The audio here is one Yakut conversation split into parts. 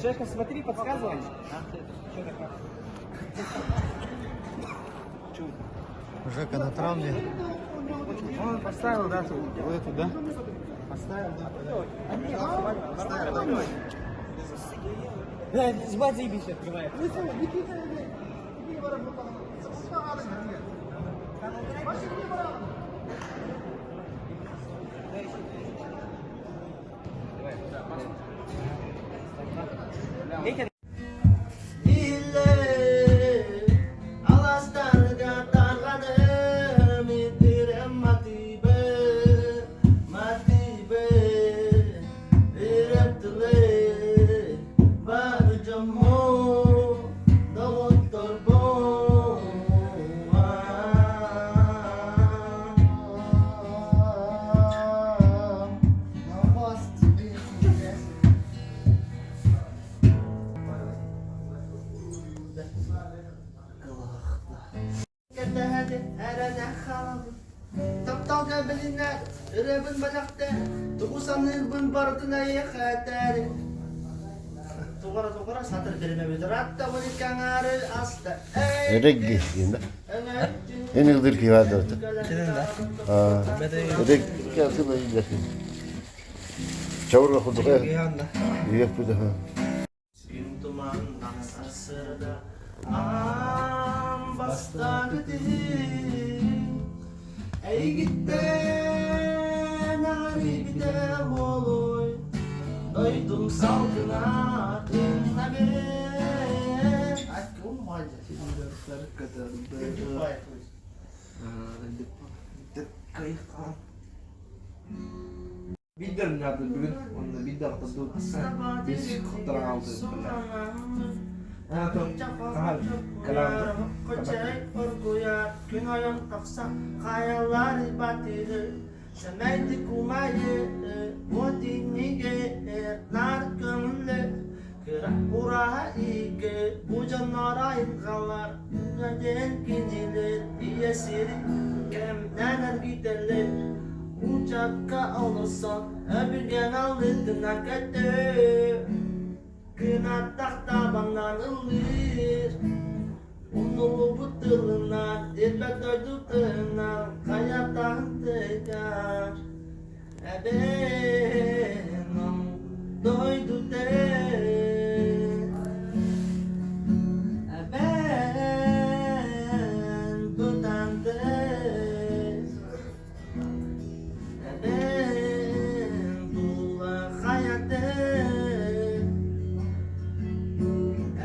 Жека, смотри, подсказывай. Жека на травме. Он поставил, да, тут, вот эту, да? Поставил, да. Поставил, да. Да, ебать, заебись открывает. Аластарга тарҕаным итирэн матыыбы, матыыбы үрэттилэр бары дьоммут, доҕотторбут. Кэтэһэри эрэнэ хаалабын Тапталга билинэр ырыабын бэлэхтэ Тугу саныырбын барытын эйиэхэ этээри Тугара тугара сатыр биримэбит Ратта вылькаҥаары аста Регги диэн да? Эн ылдыр киһи баар да? Регги асыла иилэрин. Чаура курдук Үйэппит аха. Күн туманнан сарсыарда аан бастакы түһүү Эйигиттэн аҕарыйбыта буолуой Дойдум салгына тыыннабын Биирдэ өрүннээтим бүгүн уонна биирдэ охтордум. Биир хотторон хаалбытым. Күн ойон тахса хайалар батыры Сэмэйдик умайы уот иннигэ нар көҥүллэ Кыра ураһа иигэ бу дьоннор айылҕалар Үҥэдэн кинилэр ийэ сирин кэмнээн эргитэллэр Учакка олорсон өбүгэн аллытына көтөр Кынаттах табаннан ыллыыр Умнуллубут тылынан, ирбэт дойду тыынан хайа таһын Эбээн дойду Эбээн бытанты Эбээн тула хайаты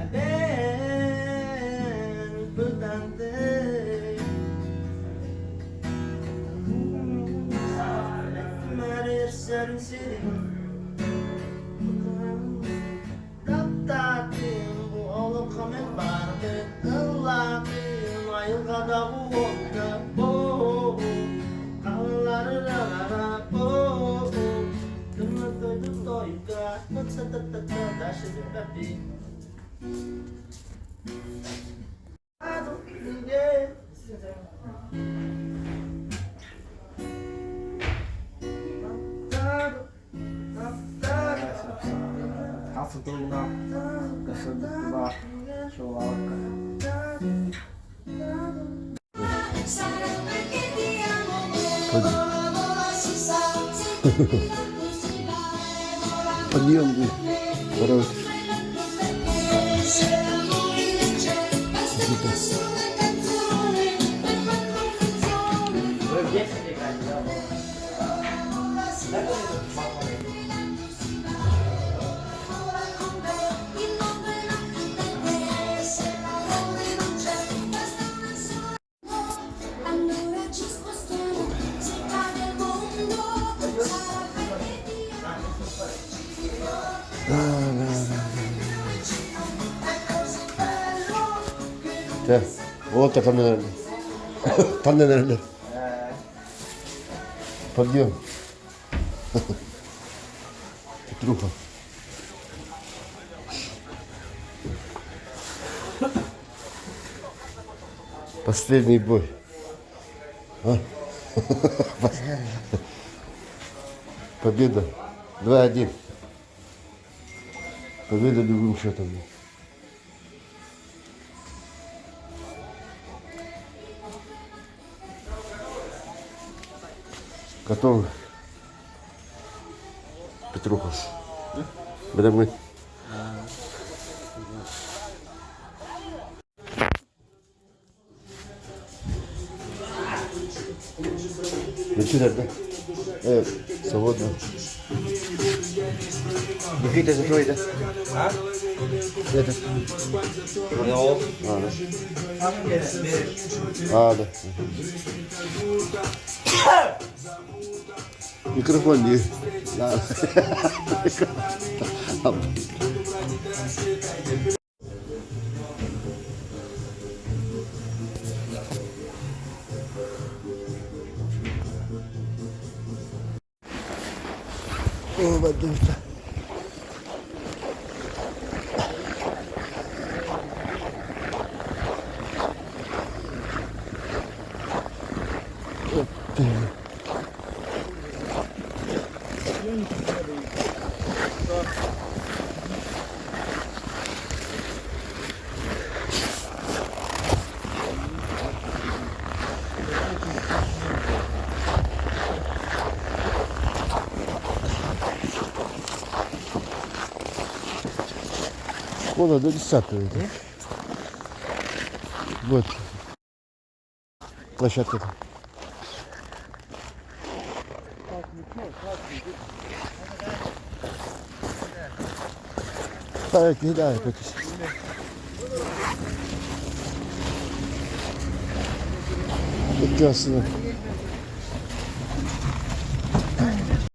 Эбээн бытанты Таптаатым бу олоххо мин баарбын ыллаатым айылҕада уокка Халларылара Тымнытыйдым тойга Дальше Хасытылына кысылдыктыла шолалыкка. Подъем. Здорово. Чэ, уолаттар ханна эрэллэр? Ханна эрэллэр? Подъем. Петруха. Последний бой. А? Победа. 2-1. Победа любым счетом. Готовы? Петруха. Бэлэмҥин? Мүччү да? Э, свободно. Никита, это твой, да? А? Это? Ну. А, да. А, да. Микрофон не. Да. Оо, бардыбыта. Школа до 10 это. Вот. Площадка. Так, не дай, Прекрасно.